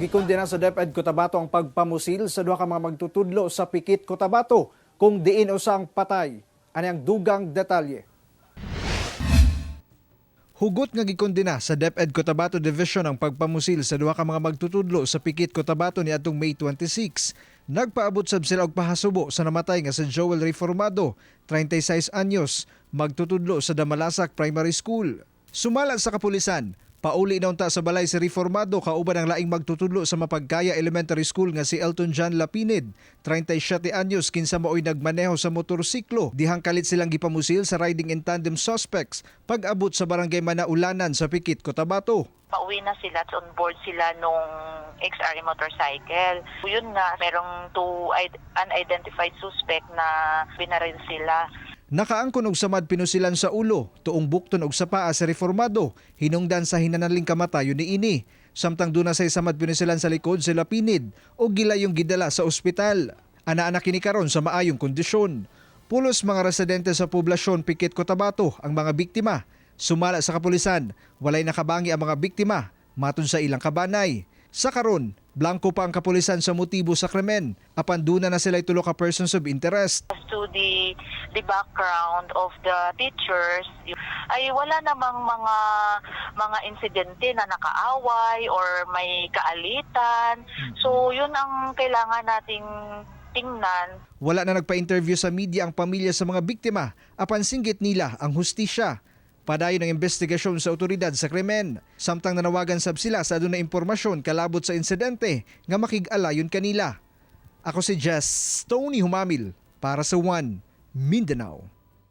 Gikondena sa DepEd Cotabato ang pagpamusil sa duha ka mga magtutudlo sa Pikit, Cotabato kung diin usang patay. Ani ang dugang detalye. Hugot nga gikondena sa DepEd Cotabato Division ang pagpamusil sa duha ka mga magtutudlo sa Pikit, Cotabato niadtong May 26. Nagpaabot sab sila og pahasubo sa namatay nga si Joel Reformado, 36 anyos, magtutudlo sa Damalasak Primary School. Sumala sa kapulisan, pauli na unta sa balay si Reformado kauban ang laing magtutudlo sa Mapagkaya Elementary School nga si Elton John Lapinid, 37 anyos, kinsa maoy nagmaneho sa motorsiklo. Dihang kalit silang gipamusil sa riding in tandem suspects pag-abot sa Barangay Manaulanan sa Pikit, Cotabato. Pauwi na sila at on board sila nung XR motorcycle. Yun nga, merong two unidentified suspect na binaril sila. Nakaangkon og samad pinusilan sa ulo, tuong bukton og sa paa sa Reformado, hinungdan sa hinanaling kamatayon niini. Samtang duna say samad pinusilan sa likod si Lapinid og gilayong gidala sa ospital. Ana-ana kini karon sa maayong kondisyon. Pulos mga residente sa poblasyon Pikit, Cotabato ang mga biktima. Sumala sa kapulisan, walay nakabangi ang mga biktima matun sa ilang kabanay. Sa karon, blanko pa ang kapulisan sa motibo sa krimen. Apan duna na sila tulo ka persons of interest. As to the background of the teachers, ay wala namang mga insidente na nakaaway or may kaalitan. So yun ang kailangan nating tingnan. Wala na nagpa-interview sa media ang pamilya sa mga biktima apan singgit nila ang hustisya. Padayon ang investigasyon sa otoridad sa krimen. Samtang nanawagan sab sila sa adunay impormasyon kalabot sa insidente nga makig-alayon kanila. Ako si Jess Tony Humamil para sa One Mindanao.